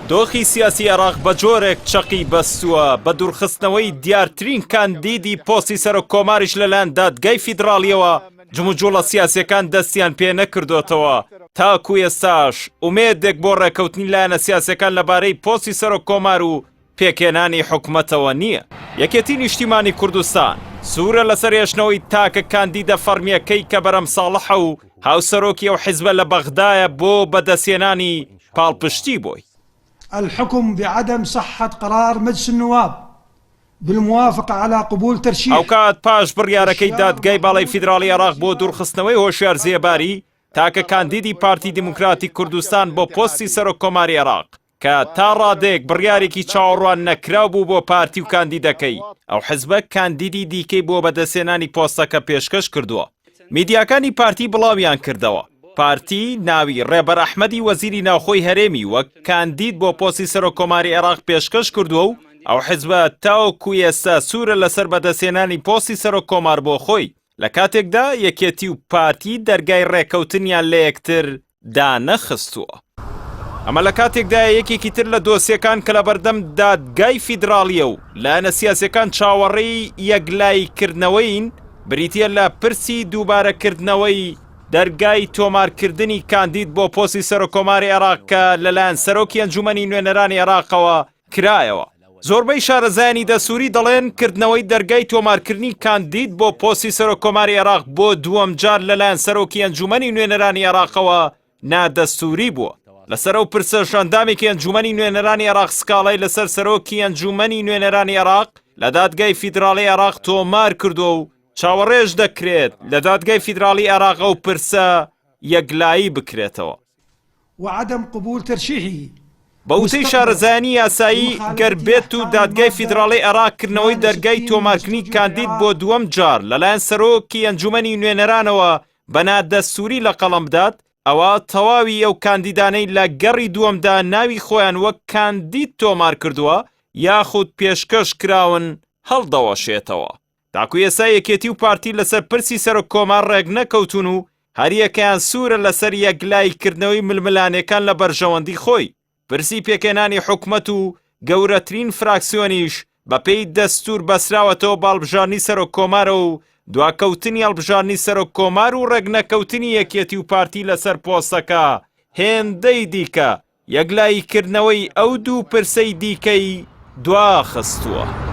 دۆخی سیاسی عێراق بە جۆرێک چەقی بەستووە، بە دوورخستنەوەی دیارترین کاندیدی پۆستی سەرۆک کۆماریش لەلایەن دادگای فیدراڵیەوە، جموجوڵە سیاسیەکان دەستیان پێ نەکردۆتەوە، تاکو ئێستاش ئومێدێک بۆ ڕێکەوتنی لایەنە سیاسیەکان لەبارەی پۆستی سەرۆک کۆمار و پێکهێنانی حکومەتەوە نییە. یەکێتی نیشتیمانی کوردستان سوورە لەسەر هێشتنەوەی تاکە کاندیدە فەڕمییەکەی کە بەرەم ساڵحە و هاوسەرۆکی ئەو حیزبە لە بەغدایە بۆ بەدەستهێنانی پاڵپشتی بۆی. الحکم بعدم صحة قرار مجلس النواب بالموافقە علی قبول ترشیح. هاوکات پاش بڕیارەکەی دادگای باڵای فیدراڵی عێراق بۆ دوورخستنەوەی هۆشیار زێباری، تاکە کاندیدی پارتی دیموکراتی کوردستان بۆ پۆستی سەرۆککۆماری عێراق، کە تا ڕادەیەک بڕیارێکی چاوەڕوان نەکراو بوو بۆ پارتی و کاندیدەکەی، ئەو حزبە کاندیدی دیکەی بۆ بەدەستهێنانی پۆستەکە پێشکەش کردووە. میدیاکانی پارتی بڵاویان کردەوە، پارتی ناوی ڕێبەر ئەحمەدی وەزیری ناوخۆی هەرێمی وەک کاندید بۆ پۆستی سەرۆککۆماری عێراق پێشکەش کردووە و ئەو حزبە تاوەکو ئێستا سوورە لەسەر بەدەستهێنانی پۆستی سەرۆککۆمار بۆ خۆی، لە کاتێکدا یەکێتی و پارتی دەرگای ڕێکەوتنیان لە یەکتر دانەخستووە. ئەمە لە کاتێکدایە یەکێکی تر لە دۆسیەکان کە لەبەردەم دادگای فیدراڵییە و لایەنە سیاسیەکان چاوەڕێی یەکلاییکردنەوەین، بریتییە لە پرسی دووبارەکردنەوەی دەرگای تۆمارکردنی کاندید بۆ پۆستی سەرۆککۆماری عێراق کە لەلایەن سەرۆکی ئەنجوومەنی نوێنەرانی عێراقەوە کرایەوە. زۆربەی شارەزایانی دەستووری دەڵێن کردنەوەی دەرگای تۆمارکردنی کاندید بۆ پۆستی سەرۆککۆماری عێراق بۆ دووەمجار لەلایەن سەرۆکی ئەنجوومەنی نوێنەرانی عێراقەوە نادەستووری بووە. لەسەر ئەو پرسەش ئەندامێکی ئەنجوومەنی نوێنەرانی عێراق سکاڵای لەسەر سەرۆکی ئەنجوومەنی نوێنەرانی عێراق لە دادگای فیدراڵی عێراق تۆمار کردووە و چاوەڕێش دەکرێت لە دادگای فیدراڵی عێراق ئەو پرسە یەکلایی بکرێتەوە. وعدم قبول ترشیحه. بە وتەی شارەزایانی یاسایی، گەر بێت و دادگای فیدراڵی عێراق کردنەوەی دەرگای تۆمارکردنی کاندید بۆ دووەم جار لەلایەن سەرۆکی ئەنجومەنی نوێنەرانەوە بە نادەستووری لە قەڵەم بدات، ئەوا تەواوی ئەو کاندیدانەی لە گەڕی دووەمدا ناوی خۆیان وەک کاندید تۆمار کردووە یاخود پێشکەش کراون هەڵدەوەشێتەوە. تاکو ئێستا یەکێتی و پارتی لەسەر پرسی سەرۆک کۆمار ڕێکنەکەوتوون و هەریەکەیان سوورە لەسەر یەکلایی کردنەوەی ململانێکان لە بەرژەوەندی خۆی. پرسی پێکهێنانی حکومەت و گەورەترین فراکسیۆنیش بەپێی دەستوور بەسراوەتەوە بە هەڵبژاردنی سەرۆک کۆمارەوە و دواکەوتنی هەڵبژاردنی سەرۆک کۆمار و ڕێکنەکەوتنی یەکێتی و پارتی لەسەر پۆستەکە هێندەی دیکە یەکلاییکردنەوەی ئەو دوو پرسەی دیکەی دواخستووە.